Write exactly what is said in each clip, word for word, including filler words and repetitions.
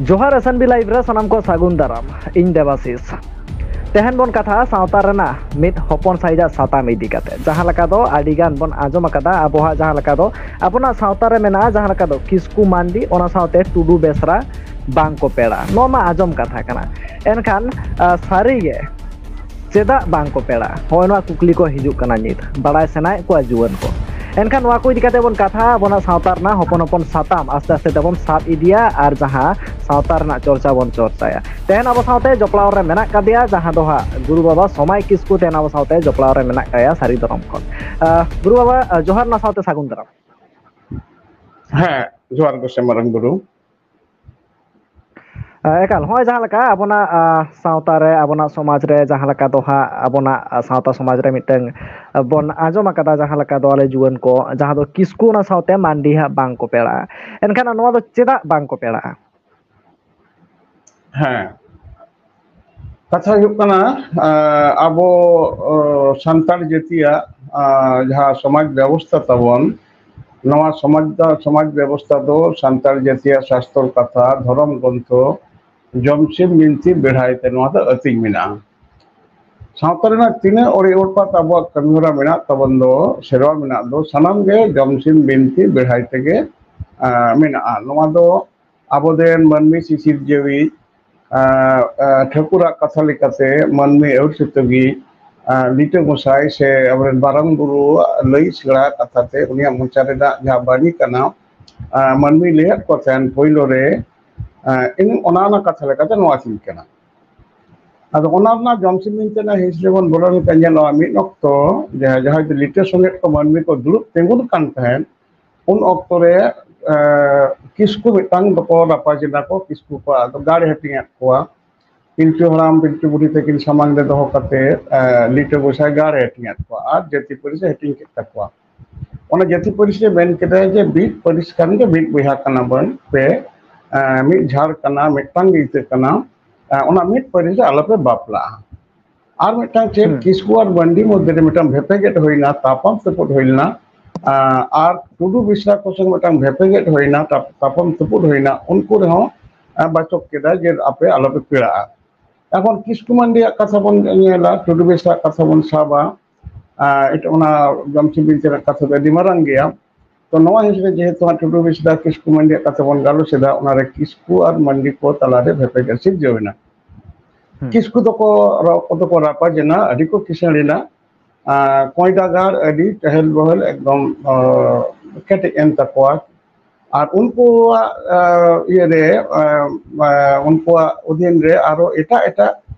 ᱡᱚᱦᱟᱨ S N B live ᱨᱮ ᱥᱟᱱᱟᱢ ᱠᱚ ᱥᱟᱹᱜᱩᱱ ᱫᱟᱨᱟᱢ᱾ ᱤᱧ ᱫᱮᱵᱟᱥᱤᱥ᱾ ᱛᱮᱦᱮᱧ ᱵᱚᱱ ᱠᱟᱛᱷᱟᱜᱼᱟ ᱥᱟᱶᱛᱟ ᱨᱮᱱᱟᱜ ᱢᱤᱫ ᱦᱚᱯᱚᱱ ᱥᱟᱭᱤᱡᱟᱜ ᱥᱟᱛᱟᱢ ᱤᱫᱤ ᱠᱟᱛᱮ, ᱡᱟᱦᱟᱸ ᱞᱮᱠᱟ ᱫᱚ ᱟᱹᱰᱤ ᱜᱟᱱ ᱵᱚᱱ ᱟᱸᱡᱚᱢ ᱟᱠᱟᱫᱟ, ᱟᱵᱚᱣᱟᱜ ᱡᱟᱦᱟᱸ ᱞᱮᱠᱟ ᱫᱚ ᱟᱵᱚᱱᱟᱜ ᱥᱟᱶᱛᱟ ᱨᱮ ᱢᱮᱱᱟᱜᱼᱟ, ᱡᱟᱦᱟᱸ ᱞᱮᱠᱟ ᱫᱚ ᱠᱤᱥᱠᱩ ᱢᱟᱱᱰᱤ, ᱚᱱᱟ ᱥᱟᱶᱛᱮ ᱴᱩᱰᱩ ᱵᱮᱥᱨᱟ ᱵᱟᱝ ᱠᱚ ᱯᱮᱲᱟ, ᱱᱚᱣᱟ ᱢᱟ ᱟᱸᱡᱚᱢ ᱠᱟᱛᱷᱟ ᱠᱟᱱᱟ᱾ ᱮᱱᱠᱷᱟᱱ ᱟᱸ, ᱥᱟᱹᱨᱤ ᱜᱮ ᱪᱮᱫᱟᱜ ᱵᱟᱝ ᱠᱚ ᱯᱮᱲᱟᱜᱼᱟ? ᱦᱚᱸᱜᱼᱚᱭ ᱱᱚᱣᱟ ᱠᱩᱠᱞᱤ ᱠᱚ ᱦᱤᱡᱩᱜ ᱠᱟᱱᱟ ᱱᱤᱛ, ᱵᱟᱲᱟᱭ ᱥᱟᱱᱟᱭᱮᱫ ᱠᱚᱣᱟ ᱡᱩᱣᱟᱹᱱ ᱠᱚ᱾ ᱮᱱᱠᱷᱟᱱ ᱱᱚᱣᱟ ᱠᱚ ᱤᱫᱤ ᱠᱟᱛᱮ ᱵᱚᱱ ᱠᱟᱛᱷᱟᱜᱼᱟ, ᱟᱵᱚᱱᱟᱜ ᱥᱟᱶᱛᱟ ᱨᱮᱱᱟᱜ ᱦᱚᱯᱚᱱ ᱦᱚᱯᱚᱱ ᱥᱟᱛᱟᱢ ᱟᱥᱛᱮ ᱟᱥᱛᱮ ᱛᱮᱵᱚᱱ ᱥᱟᱵ ᱤᱫᱤᱭᱟ, ᱟᱨ ᱡᱟᱦᱟᱸ ᱥᱟᱶᱛᱟ ᱨᱮᱱᱟᱜ ᱪᱚᱨᱪᱟ ᱵᱚᱱ ᱪᱚᱨᱪᱟᱭᱟ᱾ ᱛᱮᱦᱮᱧ ᱟᱵᱚ ᱥᱟᱶᱛᱮ ᱡᱚᱯᱲᱟᱣ ᱨᱮ ᱢᱮᱱᱟᱜ ᱠᱟᱫᱮᱭᱟ ᱡᱟᱦᱟᱸ ᱫᱚ ᱦᱟᱸᱜ ᱜᱩᱨᱩ ᱵᱟᱵᱟ ᱥᱚᱢᱟᱭ ᱠᱤᱥᱠᱩ, ᱛᱮᱦᱮᱧ ᱟᱵᱚ ᱥᱟᱶᱛᱮ ᱡᱚᱯᱲᱟᱣ ᱨᱮ ᱢᱮᱱᱟᱜ ᱠᱟᱫᱮᱭᱟ ᱥᱟᱹᱨᱤ ᱫᱷᱚᱨᱚᱢ ᱠᱷᱚᱱ᱾ ᱟᱸ, ᱜᱩᱨᱩ ᱵᱟᱵᱟ, ᱟᱸ, ᱡᱚᱦᱟᱨ, ᱚᱱᱟ ᱥᱟᱶᱛᱮ ᱥᱟᱹᱜᱩᱱ ᱫᱟᱨᱟᱢ᱾ ᱦᱮᱸ, ᱡᱚᱦᱟᱨ ᱜᱮ ᱥᱮ ᱢᱟᱨᱟᱝ ᱵᱩᱨᱩ᱾ ᱮᱠᱟᱞ, ᱦᱚᱸᱜᱼᱚᱭ ᱡᱟᱦᱟᱸ ᱞᱮᱠᱟ ᱟᱵᱚᱱᱟᱜ, ᱟᱸ, ᱥᱟᱶᱛᱟ ᱨᱮ, ᱟᱵᱚᱱᱟᱜ ᱥᱚᱢᱟᱡᱽ ᱨᱮ ᱡᱟᱦᱟᱸ ᱞᱮᱠᱟ ᱫᱚ ᱦᱟᱸᱜ ᱟᱵᱚᱱᱟᱜ, ᱟᱸ, ᱥᱟᱶᱛᱟ ᱥᱚᱢᱟᱡᱽ ᱨᱮ ᱢᱤᱫᱴᱟᱝ, ᱟᱸ, ᱵᱚᱱ ᱟᱸᱡᱚᱢ ᱟᱠᱟᱫᱟ, ᱡᱟᱦᱟᱸ ᱞᱮᱠᱟ ᱫᱚ ᱟᱞᱮ ᱡᱩᱣᱟᱹᱱ ᱠᱚ, ᱡᱟᱦᱟᱸ ᱫᱚ ᱠᱤᱥᱠᱩ ᱚᱱᱟ ᱥᱟᱶᱛᱮ ᱢᱟᱱᱰᱤ ᱦᱟᱸᱜ ᱵᱟᱝ ᱠᱚ ᱯᱮᱲᱟᱜᱼᱟ᱾ ᱮᱱᱠᱷᱟᱱ ᱱᱚᱣᱟ ᱫᱚ ᱪᱮᱫᱟᱜ ᱵᱟᱝ ᱠᱚ ᱯᱮᱲᱟᱜᱼᱟ? ᱦᱮᱸ, ᱠᱟᱛᱷᱟ ᱦᱩᱭᱩᱜ ᱠᱟᱱᱟ, ᱟᱸ, ᱟᱵᱚ, ᱚ, ᱥᱟᱱᱛᱟᱲ ᱡᱟᱹᱛᱤᱭᱟᱜ, ᱟᱸ, ᱡᱟᱦᱟᱸ ᱥᱚᱢᱟᱡᱽ ᱵᱮᱵᱚᱥᱛᱷᱟ ᱛᱟᱵᱚᱱ, ᱱᱚᱣᱟ ᱥᱚᱢᱟᱡᱽ ᱫᱚ, ᱥᱚᱢᱟᱡᱽ ᱵᱮᱵᱚᱥᱛᱷᱟ ᱫᱚ ᱥᱟᱱᱛᱟᱲ ᱡᱟᱹᱛᱤᱭᱟᱜ ᱥᱟᱥᱛᱚᱨ ᱠᱟᱛᱷᱟ, ᱫᱷᱚᱨᱚᱢ ᱜᱨᱚᱱᱛᱷᱚ, ᱡᱚᱢᱥᱤᱢ ᱵᱤᱱᱛᱤ ᱵᱮᱲᱦᱟᱭ ᱛᱮ ᱱᱚᱣᱟ ᱫᱚ ᱟᱹᱛᱤᱧ ᱢᱮᱱᱟᱜᱼᱟ᱾ ᱥᱟᱶᱛᱟ ᱨᱮᱱᱟᱜ ᱛᱤᱱᱟᱹᱜ ᱚᱲᱮ ᱚᱲᱯᱟᱛ ᱟᱵᱚᱣᱟᱜ ᱠᱟᱹᱢᱤᱦᱚᱨᱟ ᱢᱮᱱᱟᱜ ᱛᱟᱵᱚᱱ ᱫᱚ, ᱥᱮᱨᱣᱟ ᱢᱮᱱᱟᱜ ᱫᱚ, ᱥᱟᱱᱟᱢ ᱜᱮ ᱡᱚᱢᱥᱤᱢ ᱵᱤᱱᱛᱤ ᱵᱮᱲᱦᱟᱭ ᱛᱮᱜᱮ, ᱟᱸ, ᱢᱮᱱᱟᱜᱼᱟ᱾ ᱱᱚᱣᱟ ᱫᱚ ᱟᱵᱚᱨᱮᱱ ᱢᱟᱹᱱᱢᱤ ᱥᱤᱥᱤᱨᱡᱟᱹᱣᱤᱡ, ᱟᱸ, ᱟᱸ, ᱴᱷᱟᱹᱠᱩᱨᱟᱜ ᱠᱟᱛᱷᱟ ᱞᱮᱠᱟᱛᱮ ᱢᱟᱹᱱᱢᱤ ᱟᱹᱨᱥᱤᱛᱟᱹᱜᱤᱡ, ᱟᱸ, ᱞᱤᱴᱟᱹ ᱜᱚᱸᱥᱟᱭ ᱥᱮ ᱟᱵᱚᱨᱮᱱ ᱢᱟᱨᱟᱝ ᱵᱩᱨᱩᱣᱟᱜ ᱞᱟᱹᱭ ᱥᱮᱬᱟ ᱠᱟᱛᱷᱟ ᱛᱮ ᱩᱱᱤᱭᱟᱜ ᱢᱚᱪᱟ ᱨᱮᱱᱟᱜ ᱡᱟᱦᱟᱸ ᱵᱟᱹᱱᱤ ᱠᱟᱱᱟ, ᱟᱸ, ᱢᱟᱹᱱᱢᱤ ᱞᱟᱹᱭᱟᱫ ᱠᱚ ᱛᱟᱦᱮᱱ ᱯᱳᱭᱞᱳ ᱨᱮ, ᱟᱸ, ᱤᱧ ᱚᱱᱟ, ᱚᱱᱟ ᱠᱟᱛᱷᱟ ᱞᱮᱠᱟᱛᱮ ᱱᱚᱣᱟ ᱛᱤᱧ ᱠᱟᱱᱟ᱾ ᱟᱫᱚ ᱚᱱᱟ ᱨᱮᱱᱟᱜ ᱡᱚᱢᱥᱤᱢ ᱵᱤᱱᱛᱤ ᱨᱮᱱᱟᱜ history ᱵᱚᱱ ᱵᱚᱞᱚ ᱞᱮᱱᱠᱷᱟᱱ ᱧᱮᱞᱚᱜᱼᱟ, ᱢᱤᱫ ᱚᱠᱛᱚ ᱡᱟᱦᱟᱸ, ᱡᱟᱦᱟᱸᱭ ᱫᱚ ᱞᱤᱴᱟᱹ ᱥᱚᱸᱜᱮ ᱠᱚ ᱢᱟᱹᱱᱢᱤ ᱠᱚ ᱫᱩᱲᱩᱵ ᱛᱤᱸᱜᱩᱱ ᱠᱟᱱ ᱛᱟᱦᱮᱸᱫ, ᱩᱱ ᱚᱠᱛᱚ ᱨᱮ, ᱮ, ᱠᱤᱥᱠᱩ ᱢᱤᱫᱴᱟᱝ ᱫᱚᱠᱚ ᱨᱟᱯᱟᱡᱤᱱᱟ ᱠᱚ, ᱠᱤᱥᱠᱩ ᱠᱚ ᱟᱫᱚ ᱜᱟᱲ ᱮ ᱦᱟᱹᱴᱤᱧ ᱟᱫ ᱠᱚᱣᱟ᱾ ᱯᱤᱞᱪᱩ ᱦᱟᱲᱟᱢ ᱯᱤᱞᱪᱩ ᱵᱩᱲᱦᱤ ᱛᱟᱹᱠᱤᱱ ᱥᱟᱢᱟᱝ ᱨᱮ ᱫᱚᱦᱚ ᱠᱟᱛᱮ, ᱮ, ᱞᱤᱴᱟᱹ ᱜᱚᱸᱥᱟᱭ ᱜᱟᱲ ᱮ ᱦᱟᱹᱴᱤᱧ ᱟᱫ ᱠᱚᱣᱟ ᱟᱨ ᱡᱟᱹᱛᱤ ᱯᱟᱹᱨᱤᱥ ᱮ ᱦᱟᱹᱴᱤᱧ ᱠᱮᱫ ᱛᱟᱠᱚᱣᱟ᱾ ᱚᱱᱟ ᱡᱟᱹᱛᱤ ᱯᱟᱹᱨᱤᱥ ᱮ ᱢᱮᱱ ᱠᱮᱫᱟ ᱡᱮ ᱢᱤᱫ ᱯᱟᱹᱨᱤᱥ ᱠᱟᱱ ᱜᱮ ᱢᱤᱫ ᱵᱚᱭᱦᱟ ᱠᱟᱱᱟ ᱵᱚᱱ ᱯᱮ, ᱮ, ᱢᱤᱫ ᱡᱷᱟᱲ ᱠᱟᱱᱟ, ᱢᱤᱫᱴᱟᱝ ᱜᱮ ᱤᱛᱟᱹ ᱠᱟᱱᱟ, ᱮ, ᱚᱱᱟ ᱢᱤᱫ ᱯᱟᱹᱨᱤᱥ ᱨᱮ ᱟᱞᱚᱯᱮ ᱵᱟᱯᱞᱟᱜᱼᱟ᱾ ᱟᱨ ᱢᱤᱫᱴᱟᱝ ᱪᱮᱫ, ᱦᱩᱸ᱾ ᱠᱤᱥᱠᱩ ᱟᱨ ᱢᱟᱱᱰᱤ ᱢᱚᱫᱽᱫᱷᱮ ᱨᱮ ᱢᱤᱫᱴᱟᱝ ᱵᱷᱮᱯᱮᱜᱮᱫ ᱦᱩᱭᱱᱟ, ᱛᱟᱯᱟᱢ ᱛᱩᱯᱩᱫ ᱦᱩᱭ ᱞᱮᱱᱟ, ᱟ, ᱟᱨ ᱴᱩᱰᱩ ᱵᱮᱥᱨᱟ ᱠᱚ ᱥᱚᱸᱜᱮ ᱢᱤᱫᱴᱟᱝ ᱵᱷᱮᱯᱮᱜᱮᱫ ᱦᱩᱭᱱᱟ, ᱛᱟᱯ-, ᱛᱟᱯᱟᱢ ᱛᱩᱯᱩᱫ ᱦᱩᱭᱱᱟ, ᱩᱱᱠᱩ ᱨᱮᱦᱚᱸ ᱵᱟᱪᱚᱠ ᱠᱮᱫᱟ ᱡᱮ ᱟᱯᱮ ᱟᱞᱚᱯᱮ ᱯᱮᱲᱟᱜᱼᱟ᱾ ᱮᱠᱷᱚᱱ ᱠᱤᱥᱠᱩ ᱢᱟᱱᱰᱤᱭᱟᱜ ᱠᱟᱛᱷᱟ ᱵᱚᱱ ᱧᱮᱞᱟ, ᱴᱩᱰᱩ ᱵᱮᱥᱨᱟᱜ ᱠᱟᱛᱷᱟ ᱵᱚᱱ ᱥᱟᱵᱟ, ᱮᱴᱟᱜ ᱚᱱᱟ ᱡᱚᱢᱥᱤ ᱵᱤᱱᱛᱤ ᱨᱮᱱᱟᱜ ᱠᱟᱛᱷᱟ ᱫᱚ ᱟᱹᱰᱤ ᱢᱟᱨᱟᱝ ᱜᱮᱭᱟ᱾ ᱛᱚ ᱱᱚᱣᱟ ᱦᱤᱥᱟᱹᱵ ᱛᱮ ᱡᱮᱦᱮᱛᱩ ᱦᱟᱸᱜ ᱴᱩᱰᱩ ᱵᱮᱥᱨᱟ ᱠᱤᱥᱠᱩ ᱢᱟᱱᱰᱤᱭᱟᱜ ᱠᱟᱛᱷᱟ ᱵᱚᱱ ᱜᱟᱞᱚᱪ ᱮᱫᱟ, ᱚᱱᱟᱨᱮ ᱠᱤᱥᱠᱩ ᱟᱨ ᱢᱟᱱᱰᱤ ᱠᱚ ᱛᱟᱞᱟᱨᱮ ᱵᱷᱮᱯᱮᱜᱮ ᱥᱤᱨᱡᱟᱹᱣ ᱮᱱᱟ᱾ ᱠᱤᱥᱠᱩ ᱫᱚᱠᱚ ᱨᱚ-, ᱠᱚᱫᱚ ᱠᱚ ᱨᱟᱯᱟᱡᱮᱱᱟ, ᱟᱹᱰᱤ ᱠᱚ ᱠᱤᱥᱟᱹᱬ ᱮᱱᱟ᱾ ᱟᱨ ᱠᱚᱭᱰᱟ ᱜᱟᱲ ᱟᱹᱰᱤ ᱪᱮᱦᱮᱞ ᱵᱚᱦᱮᱞ ᱮᱠᱫᱚᱢ, ᱟᱸ, ᱠᱮᱴᱮᱡ ᱮᱱ ᱛᱟᱠᱚᱣᱟ᱾ ᱟᱨ ᱩᱱᱠᱩᱣᱟᱜ, ᱟᱸ, ᱤᱭᱟᱹᱨᱮ, ᱟᱸ, ᱟᱸ, ᱩᱱᱠᱩᱣᱟᱜ ᱚᱫᱷᱤᱱ ᱨᱮ ᱟᱨᱚ ᱮᱴᱟᱜ ᱮᱴᱟᱜ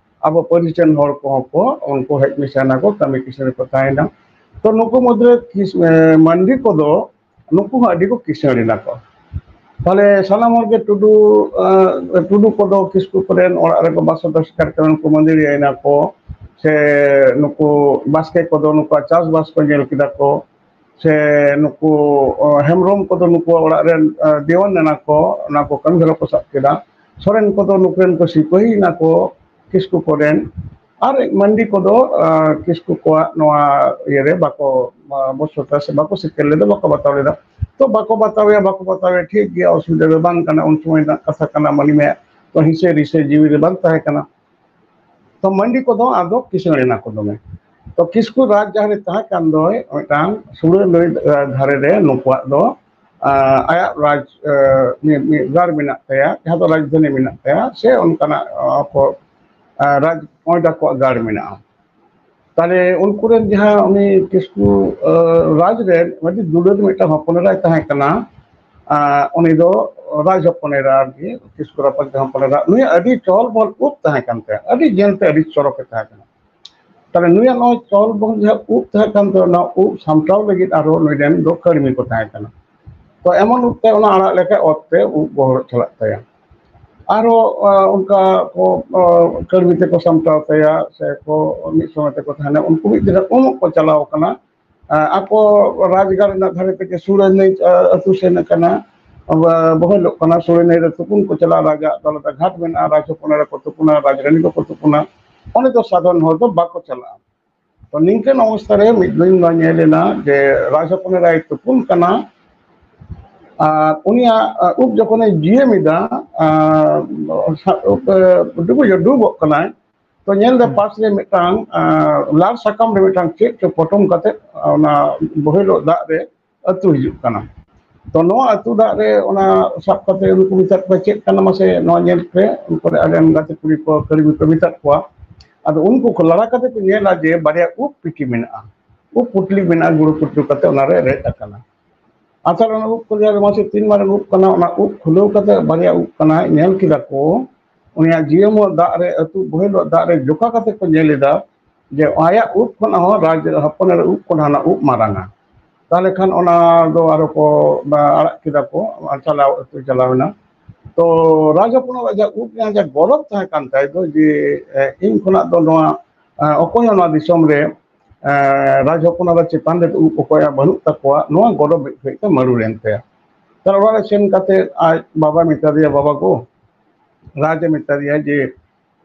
ᱟᱵᱚ ᱯᱟᱹᱨᱤᱥ ᱨᱮᱱ ᱦᱚᱲ ᱠᱚᱦᱚᱸ ᱠᱚ, ᱩᱱᱠᱩ ᱦᱮᱡ ᱢᱮᱥᱟ ᱮᱱᱟ ᱠᱚ, ᱠᱟᱹᱢᱤ ᱠᱤᱥᱟᱹᱬ ᱠᱚ ᱛᱟᱦᱮᱸᱭᱮᱱᱟ᱾ ᱛᱚ ᱱᱩᱠᱩ ᱢᱩᱫᱽᱨᱮ ᱠᱤᱥ-, ᱮᱸ, ᱢᱟᱱᱰᱤ ᱠᱚᱫᱚ ᱱᱩᱠᱩ ᱦᱚᱸ ᱟᱹᱰᱤ ᱠᱚ ᱠᱤᱥᱟᱹᱬ ᱮᱱᱟ ᱠᱚ᱾ ᱛᱟᱦᱞᱮ ᱥᱟᱱᱟᱢ ᱦᱚᱲ ᱜᱮ ᱴᱩᱰᱩ, ᱟᱸ, ᱴᱩᱰᱩ ᱠᱚᱫᱚ ᱠᱤᱥᱠᱩ ᱠᱚᱨᱮᱱ ᱚᱲᱟᱜ ᱨᱮᱠᱚ ᱵᱟᱥᱚ ᱫᱚᱥᱠᱟᱨ ᱠᱟᱱᱟ, ᱩᱱᱠᱩ ᱢᱟᱹᱫᱟᱹᱲᱤᱭᱟᱹ ᱮᱱᱟ ᱠᱚ, ᱥᱮ ᱱᱩᱠᱩ ᱵᱟᱥᱠᱮ ᱠᱚᱫᱚ ᱱᱩᱠᱩᱣᱟᱜ ᱪᱟᱥᱵᱟᱥ ᱠᱚ ᱧᱮᱞ ᱠᱮᱫᱟ ᱠᱚ, ᱥᱮ ᱱᱩᱠᱩ, ᱚ, ᱦᱮᱢᱵᱨᱚᱢ ᱠᱚᱫᱚ ᱱᱩᱠᱩᱣᱟᱜ ᱚᱲᱟᱜ ᱨᱮᱱ, ᱟ, ᱫᱮᱣᱟᱱ ᱮᱱᱟ ᱠᱚ, ᱚᱱᱟ ᱠᱚ ᱠᱟᱹᱢᱤ ᱦᱚᱨᱟ ᱠᱚ ᱥᱟᱵ ᱠᱮᱫᱟ᱾ ᱥᱚᱨᱮᱱ ᱠᱚᱫᱚ ᱱᱩᱠᱩ ᱨᱮᱱ ᱠᱚ ᱥᱤᱯᱟᱹᱦᱤ ᱮᱱᱟ ᱠᱚ, ᱠᱤᱥᱠᱩ ᱠᱚᱨᱮᱱ᱾ ᱟᱨ ᱢᱟᱱᱰᱤ ᱠᱚᱫᱚ, ᱟ, ᱠᱤᱥᱠᱩ ᱠᱚᱣᱟᱜ ᱱᱚᱣᱟ ᱤᱭᱟᱹᱨᱮ ᱵᱟᱠᱚ, ᱟ, ᱵᱚᱥᱚᱛᱟ ᱥᱮ ᱵᱟᱠᱚ ᱥᱮᱴᱮᱨ ᱞᱮᱫᱟ, ᱵᱟᱠᱚ ᱵᱟᱛᱟᱣ ᱞᱮᱫᱟ᱾ ᱛᱚ ᱵᱟᱠᱚ ᱵᱟᱛᱟᱣᱮᱭᱟ, ᱵᱟᱠᱚ ᱵᱟᱛᱟᱣᱮᱭᱟ, ᱴᱷᱤᱠ ᱜᱮᱭᱟ, ᱚᱥᱩᱵᱤᱫᱷᱟ ᱫᱚ ᱵᱟᱝ ᱠᱟᱱᱟ, ᱩᱱ ᱥᱚᱢᱚᱭ ᱨᱮᱱᱟᱜ ᱠᱟᱛᱷᱟ ᱠᱟᱱᱟ, ᱢᱟᱹᱱᱢᱤᱭᱟᱜ ᱛᱚ ᱦᱤᱥᱟᱹ ᱨᱤᱥᱟᱹ ᱡᱤᱣᱤ ᱨᱮ ᱵᱟᱝ ᱛᱟᱦᱮᱸ ᱠᱟᱱᱟ᱾ ᱛᱚ ᱢᱟᱱᱰᱤ ᱠᱚᱫᱚ ᱟᱫᱚ ᱠᱤᱥᱟᱹᱬ ᱮᱱᱟ ᱠᱚ ᱫᱚᱢᱮ᱾ ᱛᱚ ᱠᱤᱥᱠᱩ ᱨᱟᱡᱽ ᱡᱟᱦᱟᱸ ᱨᱮ ᱛᱟᱦᱮᱸ ᱠᱟᱱ ᱫᱚᱭ, ᱢᱤᱫᱴᱟᱝ ᱥᱩᱲᱟᱹ ᱱᱟᱹᱭ, ᱟ, ᱫᱷᱟᱨᱮ ᱨᱮ ᱱᱩᱠᱩᱣᱟᱜ ᱫᱚ, ᱟ, ᱟᱭᱟᱜ ᱨᱟᱡᱽ, ᱟ, ᱢᱤᱫ, ᱢᱤᱫ ᱜᱟᱲ ᱢᱮᱱᱟᱜ ᱛᱟᱭᱟ, ᱡᱟᱦᱟᱸ ᱫᱚ ᱨᱟᱡᱽᱫᱷᱟᱱᱤ ᱢᱮᱱᱟᱜ ᱛᱟᱭᱟ, ᱥᱮ ᱚᱱᱠᱟᱱᱟᱜ, ᱟ, ᱠᱚ, ᱟ, ᱨᱟᱡᱽ ᱠᱚᱭᱰᱟ ᱠᱚᱣᱟᱜ ᱜᱟᱲ ᱢᱮᱱᱟᱜᱼᱟ᱾ ᱛᱟᱦᱞᱮ ᱩᱱᱠᱩ ᱨᱮᱱ ᱡᱟᱦᱟᱸ ᱩᱱᱤ ᱠᱤᱥᱠᱩ, ᱟ, ᱨᱟᱡᱽ ᱨᱮᱱ ᱟᱹᱰᱤ ᱫᱩᱞᱟᱹᱲ ᱢᱤᱫᱴᱟᱝ ᱦᱚᱯᱚᱱ ᱮᱨᱟᱭ ᱛᱟᱦᱮᱸ ᱠᱟᱱᱟ᱾ ᱟ, ᱩᱱᱤ ᱫᱚ ᱨᱟᱡᱽ ᱦᱚᱯᱚᱱ ᱮᱨᱟ ᱟᱨᱠᱤ, ᱠᱤᱥᱠᱩ ᱨᱟᱯᱟᱡᱽ ᱦᱚᱯᱚᱱ ᱮᱨᱟ᱾ ᱱᱩᱭᱟᱜ ᱟᱹᱰᱤ ᱪᱚᱞ ᱵᱚᱞ ᱩᱵ ᱛᱟᱦᱮᱸ ᱠᱟᱱ ᱛᱟᱭᱟ, ᱟᱹᱰᱤ ᱧᱮᱞᱛᱮ ᱟᱹᱰᱤ ᱪᱚᱨᱚᱠᱮ ᱛᱟᱦᱮᱸ ᱠᱟᱱᱟ᱾ ᱛᱟᱦᱞᱮ ᱱᱩᱭᱟᱜ ᱱᱚᱣᱟ ᱪᱚᱞ ᱵᱚᱞ ᱡᱟᱦᱟᱸ ᱩᱵ ᱛᱟᱦᱮᱸ ᱠᱟᱱ ᱛᱟᱭᱟ, ᱚᱱᱟ ᱩᱵ ᱥᱟᱢᱴᱟᱣ ᱞᱟᱹᱜᱤᱫ ᱟᱨᱦᱚᱸ ᱱᱩᱭ ᱨᱮᱱ ᱫᱚ ᱠᱟᱹᱲᱢᱤ ᱠᱚ ᱛᱟᱦᱮᱸ ᱠᱟᱱᱟ᱾ ᱛᱚ ᱮᱢᱚᱱ ᱩᱵ ᱛᱮ ᱚᱱᱟ ᱟᱲᱟᱜ ᱞᱮᱠᱷᱟᱡ ᱚᱛ ᱛᱮ ᱩᱵ ᱜᱚᱦᱚᱲᱚᱜ ᱪᱟᱞᱟᱜ ᱛᱟᱭᱟ᱾ ᱟᱨᱦᱚᱸ, ᱟ, ᱚᱱᱠᱟ ᱠᱚ, ᱟ, ᱠᱟᱹᱲᱢᱤ ᱛᱮᱠᱚ ᱥᱟᱢᱴᱟᱣ ᱛᱟᱭᱟ, ᱥᱮ ᱠᱚ ᱢᱤᱫ ᱥᱚᱸᱜᱮ ᱛᱮᱠᱚ ᱛᱟᱦᱮᱱᱟ᱾ ᱩᱱᱠᱩ ᱢᱤᱫ ᱫᱤᱱ ᱩᱢᱩᱜ ᱠᱚ ᱪᱟᱞᱟᱣ ᱠᱟᱱᱟ᱾ ᱟ, ᱟᱠᱚ ᱨᱟᱡᱽᱜᱟᱲ ᱨᱮᱱᱟᱜ ᱫᱷᱟᱨᱮ ᱛᱮᱜᱮ ᱥᱩᱲᱟᱹ ᱱᱟᱹᱭ, ᱟ, ᱟᱹᱛᱩ ᱥᱮᱱ ᱟᱠᱟᱱᱟ᱾ ᱵᱟ-, ᱵᱚᱦᱮᱞᱚᱜ ᱠᱟᱱᱟ᱾ ᱥᱩᱲᱟᱹ ᱱᱟᱹᱭ ᱨᱮ ᱛᱩᱯᱩᱱ ᱠᱚ ᱪᱟᱞᱟᱜᱼᱟ, ᱨᱟᱡᱟᱜ ᱟᱫᱚᱞᱟᱛᱟ ᱜᱷᱟᱴ ᱢᱮᱱᱟᱜᱼᱟ, ᱨᱟᱡᱽ ᱦᱚᱯᱚᱱ ᱮᱨᱟ ᱠᱚ ᱛᱩᱯᱩᱱᱟ, ᱨᱟᱡᱽᱨᱟᱱᱤ ᱠᱚᱠᱚ ᱛᱩᱯᱩᱱᱟ᱾ ᱚᱸᱰᱮ ᱫᱚ ᱥᱟᱫᱷᱟᱨᱚᱱ ᱦᱚᱲ ᱫᱚ ᱵᱟᱠᱚ ᱪᱟᱞᱟᱜᱼᱟ᱾ ᱛᱚ ᱱᱤᱝᱠᱟᱹᱱ ᱚᱵᱚᱥᱛᱷᱟ ᱨᱮ ᱢᱤᱫ ᱫᱤᱱ ᱱᱚᱣᱟ ᱧᱮᱞ ᱮᱱᱟ ᱡᱮ ᱨᱟᱡᱽ ᱦᱚᱯᱚᱱ ᱮᱨᱟᱭ ᱛᱩᱯᱩᱱ ᱠᱟᱱᱟ, ᱟᱨ ᱩᱱᱤᱭᱟᱜ, ᱟ, ᱩᱵ ᱡᱚᱠᱷᱚᱱᱮ ᱡᱤᱭᱟᱹᱢ ᱮᱫᱟ, ᱟᱸ, ᱥᱟ-, ᱰᱩᱵᱩᱡᱚᱜ, ᱰᱩᱵᱚᱜ ᱠᱟᱱᱟᱭ᱾ ᱛᱚ ᱧᱮᱞ ᱫᱟ ᱦᱩᱸ᱾ ᱯᱟᱥ ᱨᱮ ᱢᱤᱫᱴᱟᱝ, ᱟᱸ, ᱞᱟᱞ ᱥᱟᱠᱟᱢ ᱨᱮ ᱢᱤᱫᱴᱟᱝ ᱪᱮᱫ ᱪᱚ ᱯᱚᱴᱚᱢ ᱠᱟᱛᱮ ᱚᱱᱟ ᱵᱚᱦᱮᱞᱚᱜ ᱫᱟᱜ ᱨᱮ ᱟᱹᱛᱩ ᱦᱤᱡᱩᱜ ᱠᱟᱱᱟ᱾ ᱛᱚ ᱱᱚᱣᱟ ᱟᱹᱛᱩ ᱫᱟᱜ ᱨᱮ ᱚᱱᱟ ᱥᱟᱵ ᱠᱟᱛᱮ ᱩᱱᱠᱩ ᱢᱮᱛᱟᱫ ᱠᱚᱣᱟ, "ᱪᱮᱫ ᱠᱟᱱᱟ ᱢᱟᱥᱮ ᱱᱚᱣᱟ ᱧᱮᱞ ᱯᱮ?" ᱩᱱᱠᱩ ᱨᱮ ᱟᱞᱮᱨᱮᱱ ᱜᱟᱛᱮ ᱠᱩᱲᱤ ᱠᱚ, ᱠᱟᱹᱲᱢᱤ ᱠᱚ ᱢᱮᱛᱟᱫ ᱠᱚᱣᱟ᱾ ᱟᱫᱚ ᱩᱱᱠᱩ ᱠᱚ ᱞᱟᱲᱟ ᱠᱟᱛᱮ ᱠᱚ ᱧᱮᱞᱟ ᱡᱮ ᱵᱟᱨᱭᱟ ᱩᱵ ᱯᱤᱴᱤ ᱢᱮᱱᱟᱜᱼᱟ, ᱩᱵ ᱯᱩᱴᱞᱤ ᱢᱮᱱᱟᱜᱼᱟ, ᱜᱩᱲᱩ ᱯᱩᱴᱞᱤ ᱠᱟᱛᱮ ᱚᱱᱟ ᱨᱮ ᱨᱮᱫ ᱟᱠᱟᱱᱟ᱾ ᱟᱪᱪᱷᱟ, ᱚᱱᱟ ᱩᱵ ᱠᱚ ᱞᱟᱹᱭᱟ, ᱢᱟᱥᱮ ᱛᱤᱱ ᱢᱟᱨᱟᱝ ᱩᱵ ᱠᱟᱱᱟ? ᱚᱱᱟ ᱩᱵ ᱠᱷᱩᱞᱟᱹᱣ ᱠᱟᱛᱮ ᱵᱟᱨᱭᱟ ᱩᱵ ᱠᱟᱱᱟ, ᱧᱮᱞ ᱠᱮᱫᱟ ᱠᱚ, ᱩᱱᱤᱭᱟᱜ ᱡᱤᱭᱟᱹᱢᱚᱜ ᱫᱟᱜ ᱨᱮ ᱟᱹᱛᱩ ᱵᱚᱦᱮᱞᱚᱜ ᱫᱟᱜ ᱨᱮ ᱡᱚᱠᱟ ᱠᱟᱛᱮ ᱠᱚ ᱧᱮᱞ ᱮᱫᱟ ᱡᱮ ᱟᱭᱟᱜ ᱩᱵ ᱠᱷᱚᱱᱟᱜ ᱦᱚᱸ, ᱨᱟᱡᱽ ᱦᱚᱯᱚᱱ ᱮᱨᱟ ᱩᱵ ᱠᱷᱚᱱ ᱦᱟᱱᱟ ᱩᱵ ᱢᱟᱨᱟᱝᱟ᱾ ᱛᱟᱦᱞᱮ ᱠᱷᱟᱱ ᱚᱱᱟ ᱫᱚ ᱟᱨᱚ ᱠᱚ, ᱵᱟ, ᱟᱲᱟᱜ ᱠᱮᱫᱟ ᱠᱚ, ᱪᱟᱞᱟᱣ, ᱟᱹᱛᱩ ᱪᱟᱞᱟᱣ ᱮᱱᱟ᱾ ᱛᱚ ᱨᱟᱡᱽ ᱦᱚᱯᱚᱱ ᱮᱨᱟ ᱡᱟᱦᱟᱸ ᱩᱵ ᱨᱮᱱᱟᱜ ᱡᱟᱦᱟᱸ ᱜᱚᱨᱚᱵᱽ ᱛᱟᱦᱮᱸ ᱠᱟᱱ ᱛᱟᱭ ᱫᱚ ᱡᱮ, ᱮ, ᱤᱧ ᱠᱷᱚᱱᱟᱜ ᱫᱚ ᱱᱚᱣᱟ, ᱮ, ᱚᱠᱚᱭ ᱦᱚᱸ ᱱᱚᱣᱟ ᱫᱤᱥᱚᱢ ᱨᱮ, ᱮ, ᱨᱟᱡᱽ ᱦᱚᱯᱚᱱ ᱮᱨᱟ ᱪᱮᱛᱟᱱ ᱨᱮ ᱩᱵ ᱚᱠᱚᱭᱟᱜ ᱵᱟᱹᱱᱩᱜ ᱛᱟᱠᱚᱣᱟ, ᱱᱚᱣᱟ ᱜᱚᱨᱚᱵᱽ ᱢᱤᱫ ᱜᱷᱟᱹᱲᱤᱡ ᱛᱮ ᱢᱟᱹᱨᱩ ᱞᱮᱱ ᱛᱟᱭᱟ᱾ ᱛᱟᱦᱞᱮ ᱚᱲᱟᱜ ᱨᱮ ᱥᱮᱱ ᱠᱟᱛᱮ ᱟᱡ ᱵᱟᱵᱟᱭ ᱢᱮᱛᱟ ᱫᱮᱭᱟ, "ᱵᱟᱵᱟ ᱜᱳ," ᱨᱟᱡᱽ ᱮ ᱢᱮᱛᱟ ᱫᱮᱭᱟ ᱡᱮ,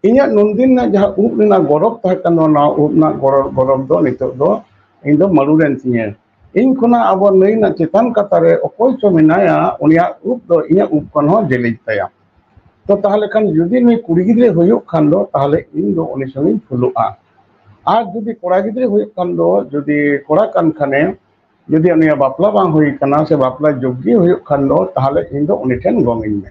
"ᱤᱧᱟᱹᱜ ᱱᱩᱱᱫᱤᱱ ᱨᱮᱱᱟᱜ ᱡᱟᱦᱟᱸ ᱩᱵ ᱨᱮᱱᱟᱜ ᱜᱚᱨᱚᱵᱽ ᱛᱟᱦᱮᱸ ᱠᱟᱱ ᱫᱚ, ᱱᱚᱣᱟ ᱩᱵ ᱨᱮᱱᱟᱜ ᱜᱚᱨᱚᱵᱽ, ᱜᱚᱨᱚᱵᱽ ᱫᱚ ᱱᱤᱛᱚᱜ ᱫᱚ ᱤᱧ ᱫᱚ ᱢᱟᱹᱨᱩ ᱞᱮᱱ ᱛᱤᱧᱟᱹ᱾ ᱤᱧ ᱠᱷᱚᱱᱟᱜ ᱟᱵᱚ ᱱᱟᱹᱭ ᱨᱮᱱᱟᱜ ᱪᱮᱛᱟᱱ ᱠᱟᱛᱟ ᱨᱮ ᱚᱠᱚᱭ ᱪᱚ ᱢᱮᱱᱟᱭᱟ, ᱩᱱᱤᱭᱟᱜ ᱩᱵ ᱫᱚ ᱤᱧᱟᱹᱜ ᱩᱵ ᱠᱷᱚᱱ ᱦᱚᱸ ᱡᱮᱞᱮᱧ ᱛᱟᱭᱟ᱾ ᱛᱚ ᱛᱟᱦᱞᱮ ᱠᱷᱟᱱ ᱡᱩᱫᱤ ᱱᱩᱭ ᱠᱩᱲᱤ ᱜᱤᱫᱽᱨᱟᱹ ᱦᱩᱭᱩᱜ ᱠᱷᱟᱱ ᱫᱚ, ᱛᱟᱦᱞᱮ ᱤᱧ ᱫᱚ ᱩᱱᱤ ᱥᱚᱸᱜᱮᱧ ᱯᱷᱩᱞᱩᱜᱼᱟ᱾ ᱟᱨ ᱡᱩᱫᱤ ᱠᱚᱲᱟ ᱜᱤᱫᱽᱨᱟᱹ ᱦᱩᱭᱩᱜ ᱠᱷᱟᱱ ᱫᱚ, ᱡᱩᱫᱤ ᱠᱚᱲᱟ ᱠᱟᱱ ᱠᱷᱟᱱᱮ, ᱡᱩᱫᱤ ᱩᱱᱤᱭᱟᱜ ᱵᱟᱯᱞᱟ ᱵᱟᱝ ᱦᱩᱭ ᱠᱟᱱᱟ ᱥᱮ ᱵᱟᱯᱞᱟ ᱡᱳᱜᱽᱜᱚ ᱦᱩᱭᱩᱜ ᱠᱷᱟᱱ ᱫᱚ, ᱛᱟᱦᱞᱮ ᱤᱧ ᱫᱚ ᱩᱱᱤ ᱴᱷᱮᱱ ᱜᱚᱝ ᱤᱧ ᱢᱮ᱾"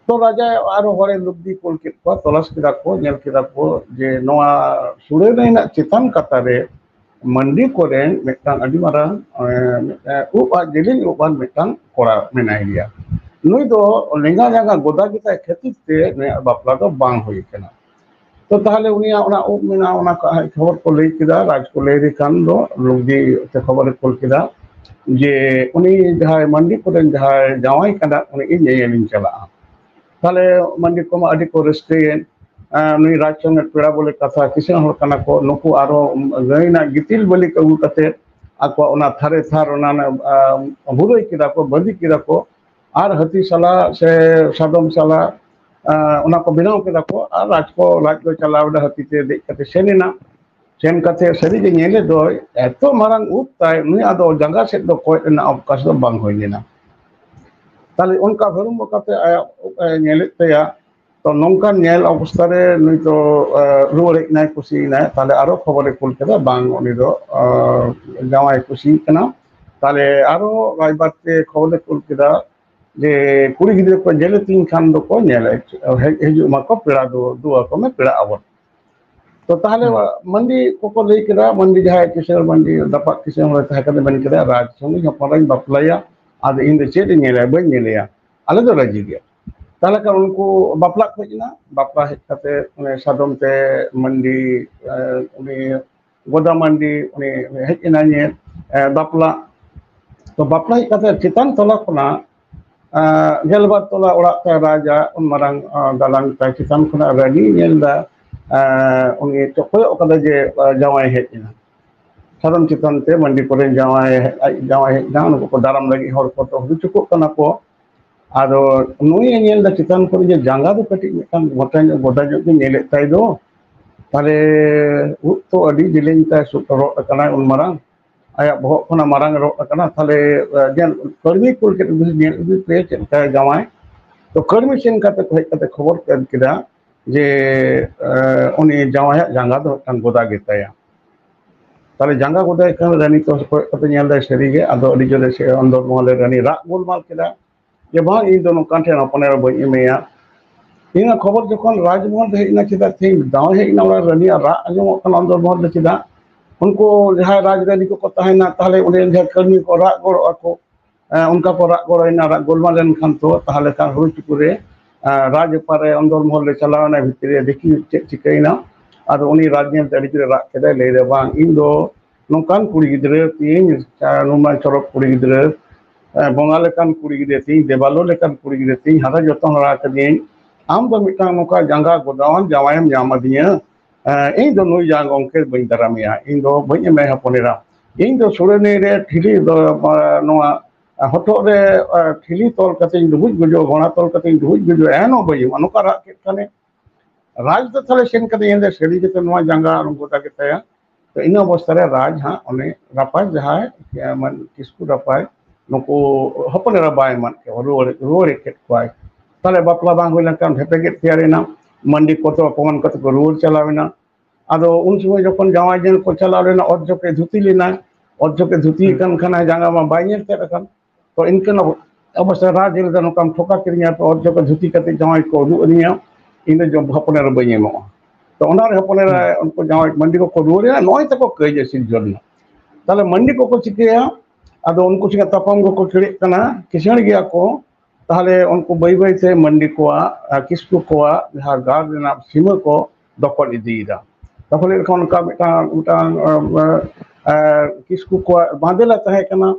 ᱛᱚ ᱨᱟᱡᱟ ᱟᱨᱚ ᱦᱚᱲᱮ ᱞᱩᱵᱫᱤ ᱠᱩᱞ ᱠᱮᱫ ᱠᱚᱣᱟ, ᱛᱚᱞᱟᱥ ᱠᱮᱫᱟ ᱠᱚ, ᱧᱮᱞ ᱠᱮᱫᱟ ᱠᱚ ᱡᱮ ᱱᱚᱣᱟ ᱥᱩᱲᱟᱹ ᱨᱮᱱᱟᱜ ᱪᱮᱛᱟᱱ ᱠᱟᱛᱟ ᱨᱮ ᱢᱟᱹᱱᱰᱤ ᱠᱚᱨᱮᱱ ᱢᱤᱫᱴᱟᱝ ᱟᱹᱰᱤ ᱢᱟᱨᱟᱝ, ᱮ, ᱩᱵ ᱟᱜ, ᱡᱮᱞᱮᱧ ᱩᱵ ᱟᱱ ᱢᱤᱫᱴᱟᱝ ᱠᱚᱲᱟ ᱢᱮᱱᱟᱭ ᱜᱮᱭᱟ᱾ ᱱᱩᱭ ᱫᱚ ᱞᱮᱸᱜᱟ ᱡᱟᱸᱜᱟ ᱜᱚᱫᱟ ᱜᱮᱛᱟᱭ ᱠᱷᱟᱹᱛᱤᱨ ᱛᱮ ᱱᱩᱭᱟᱜ ᱵᱟᱯᱞᱟ ᱫᱚ ᱵᱟᱝ ᱦᱩᱭ ᱠᱟᱱᱟ᱾ ᱛᱚ ᱛᱟᱦᱞᱮ ᱩᱱᱤᱭᱟᱜ ᱚᱱᱟ ᱩᱵ ᱢᱮᱱᱟᱜᱼᱟ, ᱚᱱᱟ ᱠᱚ ᱟᱡ ᱠᱷᱚᱵᱚᱨ ᱠᱚ ᱞᱟᱹᱭ ᱠᱮᱫᱟ, ᱨᱟᱡᱽ ᱠᱚ ᱞᱟᱹᱭ ᱞᱮᱠᱷᱟᱱ ᱫᱚ ᱞᱩᱜᱽᱫᱤ ᱛᱮ ᱠᱷᱚᱵᱚᱨᱮ ᱠᱩᱞ ᱠᱮᱫᱟ ᱡᱮ ᱩᱱᱤ ᱡᱟᱦᱟᱸᱭ ᱢᱟᱱᱰᱤ ᱠᱚᱨᱮᱱ ᱡᱟᱦᱟᱸᱭ ᱡᱟᱶᱟᱭ ᱠᱟᱱᱟ, ᱩᱱᱤ ᱤᱧ ᱧᱮᱧᱮᱞᱤᱧ ᱪᱟᱞᱟᱜᱼᱟ᱾ ᱛᱟᱦᱞᱮ ᱢᱟᱱᱰᱤ ᱠᱚᱢᱟ ᱟᱹᱰᱤ ᱠᱚ ᱨᱟᱹᱥᱠᱟᱹᱭᱮᱱ, ᱮᱸ, ᱱᱩᱭ ᱨᱟᱡᱽ ᱥᱚᱸᱜᱮ ᱯᱮᱲᱟ ᱵᱚᱞᱮ ᱠᱟᱛᱷᱟ, ᱠᱤᱥᱟᱹᱬ ᱦᱚᱲ ᱠᱟᱱᱟ ᱠᱚ, ᱱᱩᱠᱩ ᱟᱨᱦᱚᱸ ᱜᱟᱹᱭ ᱨᱮᱱᱟᱜ ᱜᱤᱛᱤᱞ ᱵᱟᱹᱞᱤ ᱠᱚ ᱟᱹᱜᱩ ᱠᱟᱛᱮ ᱟᱠᱚᱣᱟᱜ ᱚᱱᱟ ᱛᱷᱟᱨᱮ ᱛᱷᱟᱨ ᱚᱱᱟ, ᱟᱸ, ᱵᱷᱩᱨᱟᱹᱭ ᱠᱮᱫᱟ ᱠᱚ, ᱵᱟᱸᱫᱤ ᱠᱮᱫᱟ ᱠᱚ, ᱟᱨ ᱦᱟᱹᱛᱤ ᱥᱟᱞᱟ ᱥᱮ ᱥᱟᱫᱚᱢ ᱥᱟᱞᱟ, ᱟᱸ, ᱚᱱᱟ ᱠᱚ ᱵᱮᱱᱟᱣ ᱠᱮᱫᱟ ᱠᱚ᱾ ᱟᱨ ᱨᱟᱡᱽ ᱠᱚ, ᱨᱟᱡᱽ ᱠᱚ ᱪᱟᱞᱟᱣ ᱮᱱᱟ, ᱦᱟᱹᱛᱤ ᱛᱮ ᱫᱮᱡ ᱠᱟᱛᱮ ᱥᱮᱱ ᱮᱱᱟ᱾ ᱥᱮᱱ ᱠᱟᱛᱮ ᱥᱟᱹᱨᱤ ᱜᱮ ᱧᱮᱞᱮ ᱫᱚᱭ, ᱮᱛᱚ ᱢᱟᱨᱟᱝ ᱩᱵ ᱛᱟᱭ, ᱩᱱᱤᱭᱟᱜ ᱫᱚ ᱡᱟᱸᱜᱟ ᱥᱮᱫ ᱫᱚ ᱠᱚᱭᱚᱜ ᱨᱮᱱᱟᱜ ᱚᱵᱠᱟᱥ ᱫᱚ ᱵᱟᱝ ᱦᱩᱭ ᱞᱮᱱᱟ᱾ ᱛᱟᱦᱞᱮ ᱚᱱᱠᱟ ᱵᱷᱟᱹᱲᱩᱢᱵᱚᱜ ᱠᱟᱛᱮ ᱟᱭᱟᱜ ᱮ ᱧᱮᱞᱮᱫ ᱛᱟᱭᱟ᱾ ᱛᱚ ᱱᱚᱝᱠᱟᱱ ᱧᱮᱞ ᱚᱵᱚᱥᱛᱷᱟ ᱨᱮ ᱱᱩᱭ ᱫᱚ ᱮ, ᱨᱩᱣᱟᱹᱲ ᱦᱮᱡ ᱮᱱᱟᱭ, ᱠᱩᱥᱤᱭᱮᱱᱟᱭ᱾ ᱛᱟᱦᱞᱮ ᱟᱨᱚ ᱠᱷᱚᱵᱚᱨᱮ ᱠᱩᱞ ᱠᱮᱫᱟ, ᱵᱟᱝ, ᱩᱱᱤ ᱫᱚ ᱮ, ᱡᱟᱶᱟᱭ ᱠᱩᱥᱤ ᱠᱟᱱᱟ᱾ ᱛᱟᱦᱞᱮ ᱟᱨᱚ ᱨᱟᱡᱽᱵᱟᱲᱤ ᱛᱮ ᱠᱷᱚᱵᱚᱨᱮ ᱠᱩᱞ ᱠᱮᱫᱟ ᱡᱮ ᱠᱩᱲᱤ ᱜᱤᱫᱽᱨᱟᱹ ᱠᱚ ᱧᱮᱞᱮ ᱛᱤᱧ ᱠᱷᱟᱱ ᱫᱚᱠᱚ ᱧᱮᱞ ᱦᱮᱡ, ᱦᱤᱡᱩᱜ ᱢᱟᱠᱚ, ᱯᱮᱲᱟ ᱫᱚ ᱫᱩ ᱟᱠᱚ ᱢᱮ, ᱯᱮᱲᱟᱜ ᱟᱵᱚᱱ᱾ ᱛᱚ ᱛᱟᱦᱞᱮ ᱦᱩᱸ᱾ ᱢᱟᱱᱰᱤ ᱠᱚᱠᱚ ᱞᱟᱹᱭ ᱠᱮᱫᱟ, ᱢᱟᱱᱰᱤ ᱡᱟᱦᱟᱸᱭ ᱠᱤᱥᱟᱹᱬ ᱢᱟᱱᱰᱤ ᱫᱟᱯᱟᱜ ᱠᱤᱥᱟᱹᱬ ᱦᱚᱲ ᱛᱟᱦᱮᱸ ᱠᱟᱱᱟ, ᱢᱮᱱ ᱠᱮᱫᱟ, "ᱨᱟᱡᱽ ᱥᱚᱸᱜᱮ ᱦᱚᱯᱚᱱ ᱨᱟᱧ ᱵᱟᱯᱞᱟᱭᱟ, ᱟᱫᱚ ᱤᱧ ᱫᱚ ᱪᱮᱫ ᱤᱧ ᱧᱮᱞᱮᱭᱟ? ᱵᱟᱹᱧ ᱧᱮᱞᱮᱭᱟ, ᱟᱞᱮ ᱫᱚ ᱨᱟᱹᱡᱤ ᱜᱮ᱾" ᱛᱟᱦᱞᱮ ᱠᱷᱟᱱ ᱩᱱᱠᱩ ᱵᱟᱯᱞᱟ ᱠᱚ ᱦᱮᱡ ᱮᱱᱟ᱾ ᱵᱟᱯᱞᱟ ᱦᱮᱡ ᱠᱟᱛᱮ ᱩᱱᱤ ᱥᱟᱫᱚᱢ ᱛᱮ ᱢᱟᱱᱰᱤ, ᱮ, ᱩᱱᱤ ᱜᱚᱫᱟ ᱢᱟᱱᱰᱤ ᱩᱱᱤ ᱦᱮᱡ ᱮᱱᱟ ᱧᱮᱞ, ᱮ, ᱵᱟᱯᱞᱟ᱾ ᱛᱚ ᱵᱟᱯᱞᱟ ᱦᱮᱡ ᱠᱟᱛᱮ ᱪᱮᱛᱟᱱ ᱛᱚᱞᱟ ᱠᱷᱚᱱᱟᱜ, ᱮ, ᱜᱮᱞᱵᱟᱨ ᱛᱚᱞᱟ ᱚᱲᱟᱜ ᱛᱟᱭ ᱨᱟᱡᱟ, ᱩᱱ ᱢᱟᱨᱟᱝ, ᱮ, ᱫᱟᱞᱟᱱ ᱛᱟᱭ, ᱪᱮᱛᱟᱱ ᱠᱷᱚᱱᱟᱜ ᱨᱟᱹᱱᱤ ᱧᱮᱞ ᱮᱫᱟ, ᱮ, ᱩᱱᱤ ᱠᱚᱭᱚᱜ ᱠᱟᱫᱟ ᱡᱮ, ᱮ, ᱡᱟᱶᱟᱭ ᱦᱮᱡ ᱮᱱᱟ᱾ ᱥᱟᱫᱚᱢ ᱪᱮᱛᱟᱱ ᱛᱮ ᱢᱟᱱᱰᱤ ᱠᱚᱨᱮᱱ ᱡᱟᱶᱟᱭ ᱦᱮᱡ, ᱟᱡ ᱡᱟᱶᱟᱭ ᱦᱮᱡ ᱮᱱᱟ, ᱩᱱᱠᱩ ᱠᱚ ᱫᱟᱨᱟᱢ ᱞᱟᱹᱜᱤᱫ ᱦᱚᱲ ᱠᱚ ᱛᱚ ᱦᱩᱭ ᱪᱩᱠᱩᱜ ᱠᱟᱱᱟ ᱠᱚ᱾ ᱟᱫᱚ ᱱᱩᱭ ᱮ ᱧᱮᱞ ᱮᱫᱟ ᱪᱮᱛᱟᱱ ᱠᱷᱚᱱ ᱡᱮ ᱡᱟᱸᱜᱟ ᱫᱚ ᱠᱟᱹᱴᱤᱡ ᱢᱤᱫᱴᱟᱝ ᱢᱚᱴᱟ ᱧᱚᱜ ᱜᱚᱫᱟ ᱧᱚᱜ ᱜᱮ ᱧᱮᱞᱮᱫ ᱛᱟᱭ ᱫᱚ᱾ ᱛᱟᱦᱞᱮ ᱩᱵ ᱛᱚ ᱟᱹᱰᱤ ᱡᱮᱞᱮᱧ ᱛᱟᱭ, ᱥᱩᱫ ᱨᱚᱜ ᱟᱠᱟᱱᱟᱭ ᱩᱱ ᱢᱟᱨᱟᱝ, ᱟᱭᱟᱜ ᱵᱚᱦᱚᱜ ᱠᱷᱚᱱᱟᱜ ᱢᱟᱨᱟᱝ ᱨᱚᱜ ᱟᱠᱟᱱᱟ᱾ ᱛᱟᱦᱞᱮ, ᱮ, ᱧᱮᱞ, ᱠᱟᱹᱲᱢᱤ ᱠᱩᱞ ᱠᱮᱫ ᱩᱱᱤ ᱧᱮᱞ ᱟᱹᱜᱩᱭ ᱯᱮ ᱪᱮᱫ ᱞᱮᱠᱟᱭ ᱡᱟᱶᱟᱭ᱾ ᱛᱚ ᱠᱟᱹᱲᱢᱤ ᱥᱮᱱ ᱠᱟᱛᱮ ᱠᱚ ᱦᱮᱡ ᱠᱟᱛᱮ ᱠᱷᱚᱵᱚᱨ ᱠᱚ ᱮᱢ ᱠᱮᱫᱟ ᱡᱮ, ᱮ, ᱩᱱᱤ ᱡᱟᱶᱟᱭᱟᱜ ᱡᱟᱸᱜᱟ ᱫᱚ ᱢᱤᱫᱴᱟᱝ ᱜᱚᱫᱟ ᱜᱮᱛᱟᱭᱟ᱾ ᱛᱟᱦᱞᱮ ᱡᱟᱸᱜᱟ ᱜᱚᱫᱟᱭ ᱠᱷᱟᱱ ᱨᱟᱹᱱᱤ ᱛᱚ ᱠᱚᱭᱚᱜ ᱠᱟᱛᱮ ᱧᱮᱞ ᱫᱟᱭ, ᱥᱟᱹᱨᱤᱜᱮ᱾ ᱟᱫᱚ ᱟᱹᱰᱤ ᱡᱳᱨᱮ ᱥᱮ ᱚᱱᱫᱚᱨ ᱢᱚᱦᱚᱞᱮ ᱨᱟᱹᱱᱤ ᱨᱟᱜ ᱜᱳᱞᱢᱟᱞ ᱠᱮᱫᱟ ᱡᱮ, "ᱵᱟᱝ, ᱤᱧ ᱫᱚ ᱱᱚᱝᱠᱟᱱ ᱴᱷᱮᱱ ᱦᱚᱯᱚᱱ ᱮᱨᱟ ᱵᱟᱹᱧ ᱮᱢᱮᱭᱟ᱾" ᱤᱱᱟᱹ ᱠᱷᱚᱵᱚᱨ ᱡᱚᱠᱷᱚᱱ ᱨᱟᱡᱽᱢᱚᱦᱚᱞ ᱨᱮ ᱦᱮᱡ ᱮᱱᱟ, ᱪᱮᱫᱟᱜ ᱛᱮᱦᱮᱧ ᱫᱟᱶ ᱦᱮᱡ ᱮᱱᱟ ᱚᱲᱟᱜ ᱨᱟᱹᱱᱤᱭᱟᱜ ᱨᱟᱜ ᱟᱸᱡᱚᱢᱚᱜ ᱠᱟᱱᱟ ᱚᱱᱫᱚᱨ ᱢᱚᱦᱚᱞ ᱨᱮ, ᱪᱮᱫᱟᱜ? ᱩᱱᱠᱩ ᱡᱟᱦᱟᱸᱭ ᱨᱟᱡᱽ ᱨᱟᱹᱱᱤ ᱠᱚᱠᱚ ᱛᱟᱦᱮᱱᱟ, ᱛᱟᱦᱞᱮ ᱚᱸᱰᱮ ᱡᱟᱦᱟᱸ ᱠᱟᱹᱢᱤ ᱠᱚ ᱨᱟᱜ ᱜᱚᱲᱚᱜ ᱟᱠᱚ, ᱮ, ᱚᱱᱠᱟ ᱠᱚ ᱨᱟᱜ ᱜᱚᱲᱚᱭᱮᱱᱟ, ᱨᱟᱜ ᱜᱳᱞᱢᱟᱞ ᱞᱮᱱᱠᱷᱟᱱ ᱛᱚ, ᱛᱟᱦᱞᱮ ᱠᱷᱟᱱ ᱦᱩᱲᱩ ᱪᱩᱠᱩ ᱨᱮ, ᱮ, ᱨᱟᱡᱽ ᱚᱯᱟᱨᱮ ᱚᱱᱫᱚᱨ ᱢᱚᱦᱚᱞ ᱨᱮ ᱪᱟᱞᱟᱣ ᱮᱱᱟᱭ, ᱵᱷᱤᱛᱨᱤ ᱨᱮ ᱫᱮᱠᱷᱤ ᱪᱮᱫ ᱪᱤᱠᱟᱹᱭᱮᱱᱟ᱾ ᱟᱫᱚ ᱩᱱᱤ ᱨᱟᱡᱽ ᱧᱮᱞ ᱛᱮ ᱟᱹᱰᱤ ᱡᱳᱨᱮ ᱨᱟᱜ ᱠᱮᱫᱟᱭ, ᱞᱟᱹᱭ ᱫᱟ, "ᱵᱟᱝ, ᱤᱧ ᱫᱚ ᱱᱚᱝᱠᱟᱱ ᱠᱩᱲᱤ ᱜᱤᱫᱽᱨᱟᱹ ᱛᱤᱧ, ᱮ, ᱱᱩᱱᱟᱹᱜ ᱪᱚᱨᱚᱠ ᱠᱩᱲᱤ ᱜᱤᱫᱽᱨᱟᱹ, ᱮ, ᱵᱚᱸᱜᱟ ᱞᱮᱠᱟᱱ ᱠᱩᱲᱤ ᱜᱤᱫᱽᱨᱟᱹ ᱛᱤᱧ, ᱫᱮᱵᱟᱞᱳ ᱞᱮᱠᱟᱱ ᱠᱩᱲᱤ ᱜᱤᱫᱽᱨᱟᱹ ᱛᱤᱧ, ᱦᱟᱨᱟ ᱡᱚᱛᱚᱱ ᱦᱟᱨᱟ ᱠᱟᱫᱤᱧ, ᱟᱢ ᱫᱚ ᱢᱤᱫᱴᱟᱝ ᱱᱚᱝᱠᱟ ᱡᱟᱸᱜᱟ ᱜᱚᱫᱟᱣᱟᱱ ᱡᱟᱶᱟᱭᱮᱢ ᱧᱟᱢ ᱟᱫᱤᱧᱟ, ᱮ, ᱤᱧ ᱫᱚ ᱱᱩᱭ ᱡᱟᱝ ᱜᱚᱝᱠᱮ ᱵᱟᱹᱧ ᱫᱟᱨᱟᱢᱮᱭᱟ, ᱤᱧ ᱫᱚ ᱵᱟᱹᱧ ᱮᱢᱟᱭ ᱦᱚᱯᱚᱱ ᱮᱨᱟ, ᱤᱧ ᱫᱚ ᱥᱩᱲᱟᱹᱱᱤ ᱨᱮ ᱴᱷᱤᱞᱤ ᱫᱚ, ᱮ, ᱱᱚᱣᱟ ᱦᱚᱴᱚᱜ ᱨᱮ, ᱮ, ᱴᱷᱤᱞᱤ ᱛᱚᱞ ᱠᱟᱛᱮᱧ ᱰᱩᱵᱩᱡ ᱜᱩᱡᱩᱜ, ᱜᱷᱚᱲᱟ ᱛᱚᱞ ᱠᱟᱛᱮᱧ ᱰᱩᱵᱩᱡ ᱜᱩᱡᱩᱜ, ᱮᱱᱦᱚᱸ ᱵᱟᱹᱧ ᱮᱢᱟ᱾" ᱱᱚᱝᱠᱟ ᱨᱟᱜ ᱠᱮᱫ ᱠᱷᱟᱱᱮ ᱨᱟᱡᱽ ᱫᱚ ᱛᱟᱦᱞᱮ ᱥᱮᱱ ᱠᱟᱛᱮ ᱧᱮᱞ ᱫᱟ ᱥᱟᱹᱨᱤ ᱜᱮᱛᱚ ᱱᱚᱣᱟ ᱡᱟᱸᱜᱟ ᱟᱨᱚ ᱜᱚᱫᱟ ᱜᱮᱛᱟᱭᱟ᱾ ᱛᱚ ᱤᱱᱟᱹ ᱚᱵᱚᱥᱛᱷᱟ ᱨᱮ ᱨᱟᱡᱽ ᱦᱟᱸᱜ ᱚᱱᱮ ᱨᱟᱯᱟᱡᱽ ᱡᱟᱦᱟᱸᱭ, ᱮ, ᱢᱟᱱᱮ ᱠᱤᱥᱠᱩ ᱨᱟᱯᱟᱡᱽ, ᱱᱩᱠᱩ ᱦᱚᱯᱚᱱ ᱮᱨᱟ ᱵᱟᱭ ᱮᱢᱟᱫ ᱠᱚᱣᱟ, ᱨᱩᱣᱟᱹᱲ ᱨᱩᱣᱟᱹᱲ ᱠᱮᱫ ᱠᱚᱣᱟᱭ᱾ ᱛᱟᱦᱞᱮ ᱵᱟᱯᱞᱟ ᱵᱟᱝ ᱦᱩᱭ ᱞᱮᱱᱠᱷᱟᱱ ᱵᱷᱮᱯᱮᱜᱮᱫ ᱛᱮᱭᱟᱨ ᱮᱱᱟ, ᱢᱟᱱᱰᱤ ᱠᱚ ᱫᱚ ᱚᱯᱚᱢᱟᱱ ᱠᱟᱛᱮ ᱠᱚ ᱨᱩᱣᱟᱹᱲ ᱪᱟᱞᱟᱣ ᱮᱱᱟ᱾ ᱟᱫᱚ ᱩᱱ ᱥᱚᱢᱚᱭ ᱡᱚᱠᱷᱚᱱ ᱡᱟᱶᱟᱭ ᱧᱮᱞ ᱠᱚ ᱪᱟᱞᱟᱣ ᱞᱮᱱᱟ, ᱚᱛ ᱡᱚᱠᱷᱮ ᱫᱷᱩᱛᱤ ᱞᱮᱱᱟᱭ, ᱚᱛ ᱡᱚᱠᱷᱮ ᱫᱷᱩᱛᱤ ᱠᱟᱱ ᱠᱷᱟᱱ ᱡᱟᱸᱜᱟ ᱢᱟ ᱵᱟᱭ ᱧᱮᱞ ᱠᱮᱫ ᱟᱠᱟᱱ᱾ ᱛᱚ ᱤᱱᱠᱟᱹᱱ ᱚᱵ-, ᱚᱵᱚᱥᱛᱟ ᱨᱟᱡᱽ ᱨᱮᱫᱚ ᱱᱚᱝᱠᱟᱢ ᱴᱷᱚᱠᱟ ᱠᱤᱫᱤᱧᱟ, ᱛᱚ ᱚᱛ ᱡᱚᱠᱷᱮ ᱫᱷᱩᱛᱤ ᱠᱟᱛᱮ ᱡᱟᱶᱟᱭ ᱠᱚ ᱩᱫᱩᱜ ᱟᱹᱫᱤᱧᱟ, ᱤᱧ ᱫᱚ ᱡᱚᱢ ᱦᱚᱯᱚᱱ ᱮᱨᱟ ᱵᱟᱹᱧ ᱮᱢᱚᱜᱼᱟ᱾ ᱛᱚ ᱚᱱᱟ ᱨᱮ ᱦᱚᱯᱚᱱ ᱮᱨᱟ ᱩᱱᱠᱩ ᱡᱟᱶᱟᱭ ᱢᱟᱱᱰᱤ ᱠᱚᱠᱚ ᱨᱩᱣᱟᱹᱲ ᱮᱱᱟ, ᱱᱚᱜᱼᱚᱭ ᱛᱟᱠᱚ ᱠᱟᱹᱭᱡᱟᱹ ᱥᱤᱨᱡᱚᱱ ᱮᱱᱟ᱾ ᱛᱟᱦᱞᱮ ᱢᱟᱱᱰᱤ ᱠᱚᱠᱚ ᱪᱤᱠᱟᱹᱭᱟ? ᱟᱫᱚ ᱩᱱᱠᱩ ᱥᱚᱸᱜᱮ ᱛᱟᱯᱟᱢ ᱠᱚᱠᱚ ᱠᱷᱤᱲᱟᱹᱜ ᱠᱟᱱᱟ, ᱠᱤᱥᱟᱹᱬ ᱜᱮᱭᱟ ᱠᱚ᱾ ᱛᱟᱦᱞᱮ ᱩᱱᱠᱩ ᱵᱟᱹᱭ ᱵᱟᱹᱭ ᱛᱮ ᱢᱟᱱᱰᱤ ᱠᱚᱣᱟᱜ, ᱟᱨ ᱠᱤᱥᱠᱩ ᱠᱚᱣᱟᱜ ᱡᱟᱦᱟᱸ ᱜᱟᱲ ᱨᱮᱱᱟᱜ ᱥᱤᱢᱟᱹ ᱠᱚ ᱫᱚᱠᱷᱚᱞ ᱤᱫᱤᱭᱮᱫᱟ᱾ ᱫᱚᱠᱷᱚᱞ ᱞᱮᱠᱷᱟᱱ ᱚᱱᱠᱟ ᱢᱤᱫᱴᱟᱝ, ᱢᱤᱫᱴᱟᱝ, ᱟᱸ, ᱟᱸ, ᱠᱤᱥᱠᱩ ᱠᱚᱣᱟᱜ ᱵᱟᱸᱫᱮᱞᱟ ᱛᱟᱦᱮᱸ ᱠᱟᱱᱟ᱾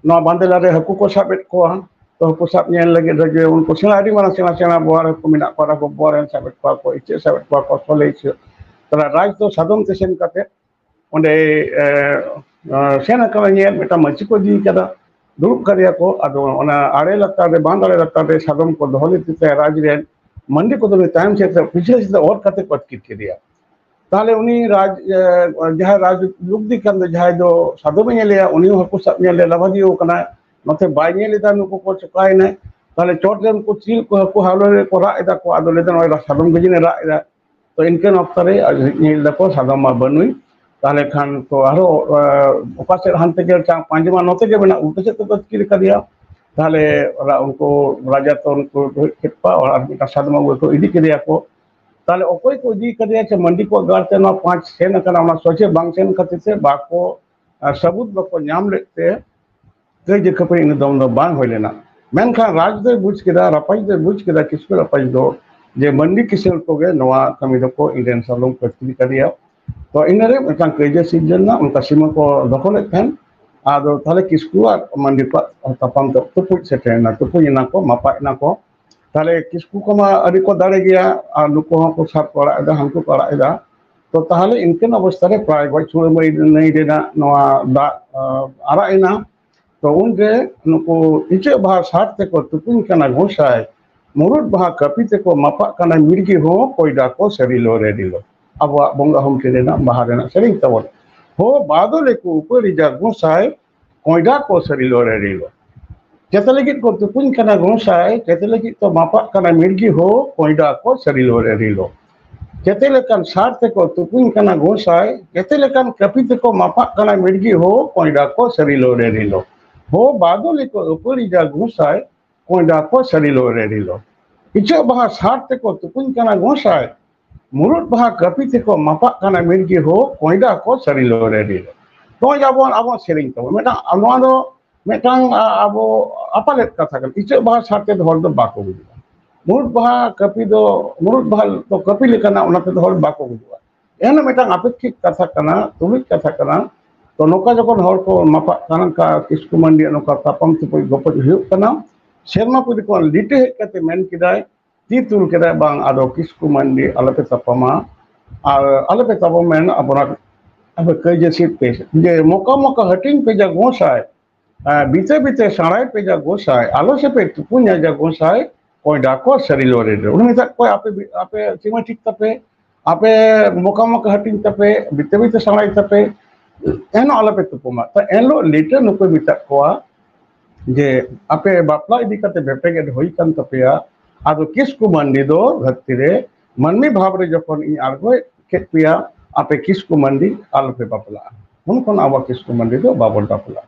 ᱱᱚᱣᱟ ᱵᱟᱸᱫᱮᱞᱟ ᱨᱮ ᱦᱟᱹᱠᱩ ᱠᱚ ᱥᱟᱵᱮᱫ ᱠᱚᱣᱟ᱾ ᱛᱚ ᱦᱟᱹᱠᱩ ᱥᱟᱵ ᱧᱮᱞ ᱞᱟᱹᱜᱤᱫ ᱨᱮ ᱡᱮ ᱩᱱᱠᱩ ᱥᱮᱬᱟ, ᱟᱹᱰᱤ ᱢᱟᱨᱟᱝ ᱥᱮᱬᱟ ᱥᱮᱬᱟ ᱵᱳᱣᱟᱲ ᱦᱟᱹᱠᱩ ᱢᱮᱱᱟᱜ ᱠᱚᱣᱟ, ᱟᱨ ᱵᱳᱣᱟᱲ ᱨᱮᱱ ᱥᱟᱵᱮᱫ ᱠᱚᱣᱟ ᱠᱚ, ᱤᱪᱟᱹᱜ ᱥᱟᱵᱮᱫ ᱠᱚᱣᱟ ᱠᱚ, ᱥᱚᱞᱮ ᱤᱪᱟᱹᱜ᱾ ᱛᱟᱦᱞᱮ ᱨᱟᱡᱽ ᱫᱚ ᱥᱟᱫᱚᱢ ᱛᱮ ᱥᱮᱱ ᱠᱟᱛᱮ ᱚᱸᱰᱮ, ᱮ, ᱮ, ᱥᱮᱱ ᱟᱠᱟᱱᱟ ᱧᱮᱞ, ᱢᱤᱫᱴᱟᱝ ᱢᱟᱹᱪᱤ ᱠᱚ ᱤᱫᱤ ᱠᱟᱫᱟ, ᱫᱩᱲᱩᱵ ᱠᱟᱫᱮᱭᱟ ᱠᱚ᱾ ᱟᱫᱚ ᱚᱱᱟ ᱟᱲᱮ ᱞᱟᱛᱟᱨ ᱨᱮ, ᱵᱟᱸᱫ ᱟᱲᱮ ᱞᱟᱛᱟᱨ ᱨᱮ ᱥᱟᱫᱚᱢ ᱠᱚ ᱫᱚᱦᱚ ᱞᱮᱫᱮ ᱛᱟᱭᱟ ᱨᱟᱡᱽ ᱨᱮᱱ᱾ ᱢᱟᱱᱰᱤ ᱠᱚᱫᱚ ᱩᱱᱤ ᱛᱟᱭᱚᱢ ᱥᱮᱫ ᱛᱮ, ᱯᱤᱪᱷᱞᱟᱹ ᱥᱮᱫ ᱛᱮ ᱚᱨ ᱠᱟᱛᱮ ᱠᱚ ᱟᱹᱛᱠᱤᱨ ᱠᱮᱫᱮᱭᱟ᱾ ᱛᱟᱦᱞᱮ ᱩᱱᱤ ᱨᱟᱡᱽ, ᱮ, ᱡᱟᱦᱟᱸᱭ ᱨᱟᱡᱽ ᱞᱩᱜᱽᱫᱤ ᱠᱟᱱ ᱫᱚ, ᱡᱟᱦᱟᱸᱭ ᱫᱚ ᱥᱟᱫᱚᱢᱮ ᱧᱮᱞᱮᱭᱟ, ᱩᱱᱤ ᱦᱚᱸ ᱦᱟᱹᱠᱩ ᱥᱟᱵ ᱧᱮᱞ ᱨᱮ ᱞᱟᱵᱷᱟᱫᱤᱭᱟᱹ ᱠᱟᱱᱟᱭ᱾ ᱱᱚᱛᱮ ᱵᱟᱭ ᱧᱮᱞ ᱮᱫᱟ ᱱᱩᱠᱩ ᱠᱚ ᱪᱚᱠᱟᱭᱮᱱᱟ᱾ ᱛᱟᱦᱞᱮ ᱪᱚᱴ ᱨᱮ ᱩᱱᱠᱩ ᱪᱤᱞ ᱠᱚ ᱦᱟᱹᱠᱩ ᱦᱟᱣᱞᱮ ᱨᱮ ᱠᱚ ᱨᱟᱜ ᱮᱫᱟ ᱠᱚ, ᱟᱫᱚ ᱞᱟᱹᱭ ᱮᱫᱟ, "ᱱᱚᱜᱼᱚᱭ ᱥᱟᱫᱚᱢ ᱜᱮ ᱡᱟᱹᱱᱤᱡ ᱨᱟᱜ ᱮᱫᱟ᱾" ᱛᱚ ᱤᱱᱠᱟᱹᱱ ᱚᱠᱛᱚ ᱨᱮ ᱧᱮᱞ ᱫᱟᱠᱚ ᱥᱟᱫᱚᱢ ᱢᱟ ᱵᱟᱹᱱᱩᱭ᱾ ᱛᱟᱦᱞᱮ ᱠᱷᱟᱱ ᱛᱚ ᱟᱨᱦᱚᱸ, ᱮ, ᱚᱠᱟ ᱥᱮᱫ ᱦᱟᱱᱛᱮ ᱜᱮ ᱪᱟ-, ᱯᱟᱸᱡᱟ ᱢᱟ ᱱᱚᱛᱮ ᱜᱮ ᱢᱮᱱᱟᱜ, ᱩᱞᱴᱟᱹ ᱥᱮᱫ ᱛᱮᱠᱚ ᱟᱹᱛᱠᱤᱨ ᱠᱟᱫᱮᱭᱟ᱾ ᱛᱟᱦᱞᱮ ᱚᱱᱟ ᱩᱱᱠᱩ ᱨᱟᱡᱟ ᱛᱚ ᱩᱱᱠᱩ ᱦᱮᱡ ᱠᱮᱫ ᱠᱚᱣᱟ, ᱟᱨ ᱢᱤᱫᱴᱟᱝ ᱥᱟᱫᱚᱢ ᱟᱹᱜᱩ ᱠᱚ ᱤᱫᱤ ᱠᱮᱫᱮᱭᱟ ᱠᱚ᱾ ᱛᱟᱦᱞᱮ ᱚᱠᱚᱭ ᱠᱚ ᱤᱫᱤ ᱠᱟᱫᱮᱭᱟ ᱥᱮ ᱢᱟᱱᱰᱤ ᱠᱚᱣᱟᱜ ᱜᱟᱲ ᱛᱮ ᱱᱚᱣᱟ ᱯᱟᱸᱪ ᱥᱮᱱ ᱟᱠᱟᱱᱟ, ᱚᱱᱟ ᱥᱚᱡᱷᱮ ᱵᱟᱝ ᱥᱮᱱ ᱠᱷᱟᱹᱛᱤᱨ ᱛᱮ ᱵᱟᱠᱚ, ᱟᱨ ᱥᱟᱹᱵᱩᱛ ᱵᱟᱠᱚ ᱧᱟᱢ ᱞᱮᱫ ᱛᱮ ᱠᱟᱹᱭᱡᱟᱹ ᱠᱷᱟᱹᱯᱟᱹᱨᱤ ᱤᱱᱟᱹ ᱫᱚᱢ ᱫᱚ ᱵᱟᱝ ᱦᱩᱭ ᱞᱮᱱᱟ᱾ ᱢᱮᱱᱠᱷᱟᱱ ᱨᱟᱡᱽ ᱫᱚᱭ ᱵᱩᱡᱽ ᱠᱮᱫᱟ, ᱨᱟᱯᱟᱡᱽ ᱫᱚᱭ ᱵᱩᱡᱽ ᱠᱮᱫᱟ, ᱠᱤᱥᱠᱩ ᱨᱟᱯᱟᱡᱽ ᱫᱚ, ᱡᱮ ᱢᱟᱹᱱᱰᱤ ᱠᱤᱥᱟᱹᱬ ᱠᱚᱜᱮ ᱱᱚᱣᱟ ᱠᱟᱹᱢᱤ ᱫᱚᱠᱚ ᱤᱧ ᱨᱮᱱ ᱥᱟᱫᱚᱢ ᱠᱚ ᱟᱹᱛᱠᱤᱨ ᱠᱟᱫᱮᱭᱟ᱾ ᱛᱚ ᱤᱱᱟᱹᱨᱮ ᱢᱤᱫᱴᱟᱝ ᱠᱟᱹᱭᱡᱟᱹ ᱥᱤᱨᱡᱟᱹᱱ ᱮᱱᱟ, ᱚᱱᱠᱟ ᱥᱤᱢᱟᱹ ᱠᱚ ᱫᱚᱠᱷᱚᱞᱮᱫ ᱛᱟᱦᱮᱸᱱ᱾ ᱟᱫᱚ ᱛᱟᱦᱞᱮ ᱠᱤᱥᱠᱩ ᱟᱨ ᱢᱟᱹᱱᱰᱤ ᱠᱚᱣᱟᱜ ᱛᱟᱯᱟᱢ ᱫᱚ ᱛᱩᱯᱩᱡ ᱥᱮᱴᱮᱨ ᱮᱱᱟ, ᱛᱩᱯᱩᱡ ᱮᱱᱟ ᱠᱚ, ᱢᱟᱯᱟᱜ ᱮᱱᱟ ᱠᱚ᱾ ᱛᱟᱦᱞᱮ ᱠᱤᱥᱠᱩ ᱠᱚᱢᱟ ᱟᱹᱰᱤ ᱠᱚ ᱫᱟᱲᱮ ᱜᱮᱭᱟ, ᱟᱨ ᱱᱩᱠᱩ ᱦᱚᱸ ᱠᱚ ᱥᱟᱨ ᱠᱚ ᱟᱲᱟᱜ ᱮᱫᱟ, ᱦᱟᱱᱠᱩ ᱠᱚ ᱟᱲᱟᱜ ᱮᱫᱟ᱾ ᱛᱚ ᱛᱟᱦᱞᱮ ᱤᱱᱠᱟᱹᱱ ᱚᱵᱚᱥᱛᱟ ᱨᱮ ᱯᱨᱟᱭ ᱜᱚᱡ ᱪᱷᱩᱲᱟᱹ ᱢᱟᱹᱭ ᱱᱟᱹᱭ ᱨᱮᱱᱟᱜ ᱱᱚᱣᱟ ᱫᱟᱜ, ᱟ, ᱟᱨᱟᱜ ᱮᱱᱟ᱾ ᱛᱚ ᱩᱱᱨᱮ ᱱᱩᱠᱩ ᱤᱪᱟᱹᱜ ᱵᱟᱦᱟ ᱥᱟᱨ ᱛᱮᱠᱚ ᱛᱩᱯᱩᱧ ᱠᱟᱱᱟ ᱜᱚᱸᱥᱟᱭ, ᱢᱩᱨᱩᱫ ᱵᱟᱦᱟ ᱠᱟᱹᱯᱤ ᱛᱮᱠᱚ ᱢᱟᱯᱟᱜ ᱠᱟᱱᱟ ᱢᱤᱲᱜᱤ ᱦᱚᱸ ᱠᱚᱭᱰᱟ ᱠᱚ ᱥᱟᱹᱨᱤᱞᱚ ᱨᱮᱰᱤᱞᱚ᱾ ᱟᱵᱚᱣᱟᱜ ᱵᱚᱸᱜᱟ ᱦᱩᱢ ᱨᱮᱱᱟᱜ ᱵᱟᱦᱟ ᱨᱮᱱᱟᱜ ᱥᱮᱨᱮᱧ ᱛᱟᱵᱚᱱ᱾ ᱦᱳ ᱵᱟᱫᱚᱞᱮ ᱠᱚ ᱩᱯᱟᱹᱲᱤᱡᱟ ᱜᱚᱸᱥᱟᱭ, ᱠᱚᱭᱰᱟ ᱠᱚ ᱥᱟᱹᱨᱤᱞᱚ ᱨᱮᱰᱤᱞᱚ᱾ ᱪᱮᱛᱮ ᱞᱟᱹᱜᱤᱫ ᱠᱚ ᱛᱩᱯᱩᱧ ᱠᱟᱱᱟ ᱜᱚᱸᱥᱟᱭ, ᱪᱮᱛᱮ ᱞᱟᱹᱜᱤᱫ ᱠᱚ ᱢᱟᱯᱟᱜ ᱠᱟᱱᱟ ᱢᱤᱲᱜᱤ ᱦᱳ, ᱠᱚᱸᱭᱰᱟ ᱠᱚ ᱥᱟᱹᱨᱤᱞᱳ ᱨᱮ ᱨᱤᱞᱳ᱾ ᱪᱮᱛᱮ ᱞᱮᱠᱟᱱ ᱥᱟᱨ ᱛᱮᱠᱚ ᱛᱩᱯᱩᱧ ᱠᱟᱱᱟ ᱜᱚᱸᱥᱟᱭ, ᱪᱮᱛᱮ ᱞᱮᱠᱟᱱ ᱠᱟᱹᱯᱤ ᱛᱮᱠᱚ ᱢᱟᱯᱟᱜ ᱠᱟᱱᱟ ᱢᱤᱲᱜᱤ ᱦᱳ, ᱠᱚᱸᱭᱰᱟ ᱠᱚ ᱥᱟᱹᱨᱤᱞᱳ ᱨᱮ ᱨᱤᱞᱳ᱾ ᱦᱳ ᱵᱟᱫᱚᱞᱤ ᱠᱚ ᱟᱹᱯᱟᱹᱲᱤᱡᱟ ᱜᱚᱸᱥᱟᱭ, ᱠᱚᱸᱭᱰᱟ ᱠᱚ ᱥᱟᱹᱨᱤᱞᱳ ᱨᱮ ᱨᱤᱞᱳ᱾ ᱤᱪᱟᱹᱜ ᱵᱟᱦᱟ ᱥᱟᱨ ᱛᱮᱠᱚ ᱛᱩᱯᱩᱧ ᱠᱟᱱᱟ ᱜᱚᱸᱥᱟᱭ, ᱢᱩᱨᱩᱫ ᱵᱟᱦᱟ ᱠᱟᱹᱯᱤ ᱛᱮᱠᱚ ᱢᱟᱯᱟᱜ ᱠᱟᱱᱟ ᱢᱤᱲᱜᱤ ᱦᱳ, ᱠᱚᱸᱭᱰᱟ ᱠᱚ ᱥᱟᱹᱨᱤᱞᱳ ᱨᱮ ᱨᱤᱞᱳ᱾ ᱱᱚᱜᱼᱚᱭ ᱡᱮ ᱟᱵᱚᱣᱟᱜ, ᱟᱵᱚᱣᱟᱜ ᱥᱮᱨᱮᱧ ᱛᱟᱵᱚᱱ, ᱢᱤᱫᱴᱟᱝ, ᱱᱚᱣᱟ ᱫᱚ ᱢᱤᱫᱴᱟᱝ, ᱟ-, ᱟᱵᱚ ᱟᱯᱟᱞᱮᱫ ᱠᱟᱛᱷᱟ ᱠᱟᱱᱟ᱾ ᱤᱪᱟᱹᱜ ᱵᱟᱦᱟ ᱥᱟᱨ ᱛᱮᱫᱚ ᱦᱚᱲ ᱫᱚ ᱵᱟᱠᱚ ᱜᱩᱡᱩᱜᱼᱟ᱾ ᱢᱩᱨᱩᱫ ᱵᱟᱦᱟ ᱠᱟᱹᱯᱤ ᱫᱚ, ᱢᱩᱨᱩᱫ ᱵᱟᱦᱟ ᱫᱚ ᱠᱟᱹᱯᱤ ᱞᱮᱠᱟᱱᱟᱜ, ᱚᱱᱟ ᱛᱮᱫᱚ ᱦᱚᱲ ᱵᱟᱠᱚ ᱜᱩᱡᱩᱜᱼᱟ᱾ ᱮᱱᱦᱚᱸ ᱢᱤᱫᱴᱟᱝ ᱟᱯᱮᱠᱠᱷᱤᱠ ᱠᱟᱛᱷᱟ ᱠᱟᱱᱟ, ᱛᱩᱞᱩᱡ ᱠᱟᱛᱷᱟ ᱠᱟᱱᱟ᱾ ᱛᱚ ᱱᱚᱝᱠᱟ ᱡᱚᱠᱷᱚᱱ ᱦᱚᱲ ᱠᱚ ᱢᱟᱯᱟᱜ ᱠᱟᱱᱟ, ᱚᱱᱠᱟ ᱠᱤᱥᱠᱩ ᱢᱟᱱᱰᱤᱭᱟᱜ ᱱᱚᱝᱠᱟ ᱛᱟᱯᱟᱢ ᱛᱩᱯᱩᱡ ᱜᱚᱯᱚᱡ ᱦᱩᱭᱩᱜ ᱠᱟᱱᱟ, ᱥᱮᱨᱢᱟ ᱯᱩᱨᱤ ᱠᱷᱚᱱ ᱞᱤᱴᱟᱹ ᱦᱮᱡ ᱠᱟᱛᱮ ᱢᱮᱱ ᱠᱮᱫᱟᱭ, ᱛᱤ ᱛᱩᱞ ᱠᱮᱫᱟᱭ, "ᱵᱟᱝ, ᱟᱫᱚ ᱠᱤᱥᱠᱩ ᱢᱟᱱᱰᱤ ᱟᱞᱚᱯᱮ ᱛᱟᱯᱟᱢᱟ, ᱟᱨ ᱟᱞᱚᱯᱮ ᱛᱟᱯᱟᱢ ᱢᱮᱱ, ᱟᱵᱚᱱᱟᱜ ᱟᱯᱮ ᱠᱟᱹᱭᱡᱟᱹ ᱥᱤᱫ ᱯᱮ, ᱡᱮ ᱢᱚᱠᱟ ᱢᱚᱠᱟ ᱦᱟᱹᱴᱤᱧ ᱯᱮ ᱡᱟ ᱜᱚᱸᱥᱟᱭ, ᱟᱨ ᱵᱤᱛᱟᱹ ᱵᱤᱛᱟᱹ ᱥᱟᱬᱟᱭ ᱯᱮ ᱡᱟ ᱜᱚᱸᱥᱟᱭ, ᱟᱞᱚ ᱥᱮ ᱯᱮ ᱛᱩᱯᱩᱧᱟ ᱡᱟ ᱜᱚᱸᱥᱟᱭ, ᱠᱚᱸᱭᱰᱟ ᱠᱚ ᱥᱟᱹᱨᱤᱞᱳ ᱨᱮ ᱨᱤᱞᱳ᱾" ᱩᱱᱤ ᱢᱮᱛᱟᱜ ᱠᱚᱣᱟᱭ, "ᱟᱯᱮ ᱵᱤ-, ᱟᱯᱮ ᱥᱤᱢᱟᱹ ᱴᱷᱤᱠ ᱛᱟᱯᱮ, ᱟᱯᱮ ᱢᱚᱠᱟ ᱢᱚᱠᱟ ᱦᱟᱹᱴᱤᱧ ᱛᱟᱯᱮ, ᱵᱤᱛᱟᱹ ᱵᱤᱛᱟᱹ ᱥᱟᱬᱟᱭ ᱛᱟᱯᱮ, ᱮᱱᱦᱚᱸ ᱟᱞᱚᱯᱮ ᱛᱩᱯᱩᱢᱟ᱾" ᱛᱚ ᱮᱱᱦᱤᱞᱳᱜ ᱞᱤᱴᱟᱹ ᱱᱩᱠᱩᱭ ᱢᱮᱛᱟᱜ ᱠᱚᱣᱟ ᱡᱮ, "ᱟᱯᱮ ᱵᱟᱯᱞᱟ ᱤᱫᱤ ᱠᱟᱛᱮ ᱵᱮᱯᱮᱜᱮᱫ ᱦᱩᱭ ᱠᱟᱱ ᱛᱟᱯᱮᱭᱟ, ᱟᱫᱚ ᱠᱤᱥᱠᱩ ᱢᱟᱱᱰᱤ ᱫᱚ ᱫᱷᱟᱹᱨᱛᱤ ᱨᱮ ᱢᱟᱹᱱᱢᱤ ᱵᱷᱟᱵᱽ ᱨᱮ ᱡᱚᱠᱷᱚᱱ ᱤᱧ ᱟᱬᱜᱚ ᱠᱮᱫ ᱯᱮᱭᱟ, ᱟᱯᱮ ᱠᱤᱥᱠᱩ ᱢᱟᱱᱰᱤ ᱟᱞᱚᱯᱮ ᱵᱟᱯᱞᱟᱜᱼᱟ᱾ ᱩᱱ ᱠᱷᱚᱱ ᱟᱵᱚ ᱠᱤᱥᱠᱩ ᱢᱟᱱᱰᱤ ᱫᱚ ᱵᱟᱵᱚᱱ ᱵᱟᱯᱞᱟᱜᱼᱟ᱾"